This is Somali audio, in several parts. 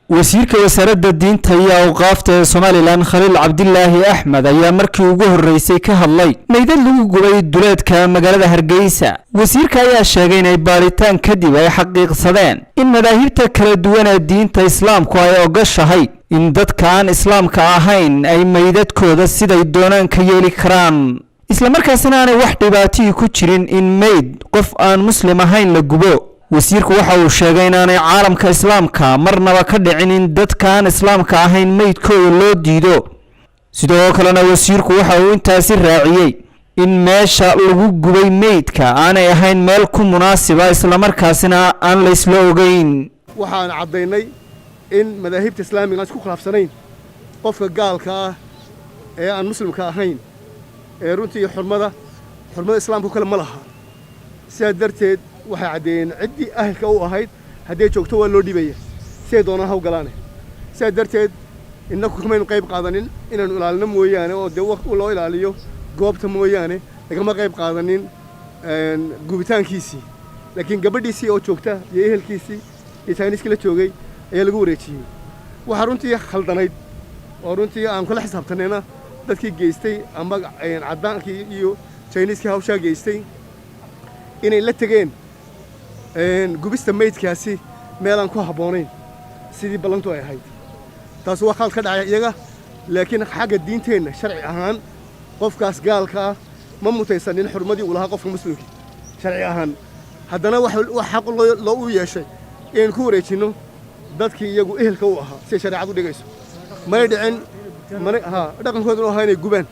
Wasiirka wasaaradda diinta iyo awqaafta ee Somaliland, Khaliil Cabdilaahi Axmed, ayaa markii ugu horreysay ka hadlay meydad lagu gubay duleedka magaalada Hargeysa. Wasiirka ayaa sheegay inay baaritaan kadib ay xaqiiqsadeen in madaahibta kala duwan ee diinta Islaamku ay ogoshahay in dadka aan Islaamka ahayn ay meydadkooda siday doonaan ka yeeli karaan, islamarkaasina aanay wax dhibaatihii ku jirin in meyd qof aan Muslim ahayn la gubo. Wasiirku waxa uu sheegay inaanay caalamka Islaamka marnaba ka dhicin in dadka aan Islaamka ahayn meydkooda loo diido. Sidoo kalena wasiirku waxa uu intaasi raaciyey in meesha lagu gubay meydka aanay ahayn meel ku munaasiba, islamarkaasina aan la isla ogeyn. Waxaan caddaynay in madaahibta islaamiga aan isku khilaafsanayn qofka gaalka ah ee aan Muslimka ahayn ee runtii xurmada Islaamka kale ma laha. Sidaa darteed waxay caddeeyeen ciddii ahelka u ahayd hadday joogto waa loo dhibaya, siday doonaan haw galaane. Sidaa darteed innaku kamaynu qayb qaadanin inaanu ilaalino mooyaane, oo dee waqti loo ilaaliyo goobta mooyaane lagama qayb qaadanin gubitaankiisii. Laakiin gabadhiisii oo joogta iyo ehelkiisii iyo Jayniiskii la joogay ayaa lagu wareejiyey. Waxaa runtii khaldanayd oo runtii aan kula xisaabtanayna dadkii geystay ama caddaankii iyo Jayniiskii hawshaa geystay inay la tegeen gubista meydkaasi meelaan ku habboonayn sidii ballantu ay ahayd. Taas waa khalad ka dhacay iyaga, laakiin xagga diinteenna sharci ahaan qofkaas gaalka ah ma mutaysanin xurmadii uu lahaa qofka Muslimkii sharci ahaan. Haddana wax xaq loo u yeeshay inaynu ku wareejinno dadkii iyagu ehelka u ahaa siday shareecadu dhigayso. Manay dhicin manay ha dhaqankooduna ahaa inay gubaan.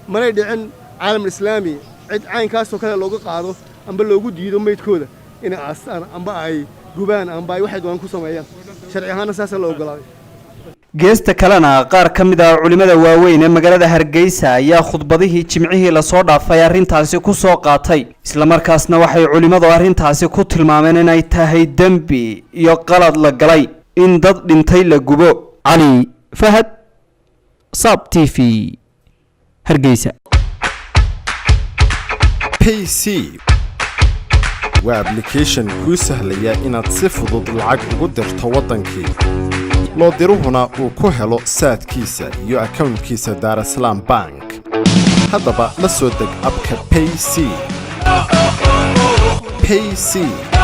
Manay dhicin caalamul Islaami cid caynkaasoo kale looga qaado amba loogu diido meydkooda inay aastaan amba ay gubaan amba ay waxay doonaan ku sameeyaan. Sharci ahaanna saasaa la ogolaaday. Geesta kalena, qaar ka mid ah culimada waaweyn ee magaalada Hargeysa ayaa khudbadihii Jimcihii lasoo dhaafay arrintaasi ku soo qaatay, islamarkaasna waxay culimmadu arrintaasi ku tilmaameen inay tahay dembi iyo qalad la galay in dad dhintay la gubo. Cali Fahad, Saab TV, Hargeysa. Payc waa application kuu sahlaya inaad si fudud lacag ugu dirto waddankii loo diruhuna uu ku helo Zaadkiisa iyo accountkiisa Daarasalaam Bank. Haddaba la soo deg appka Payc. Payc.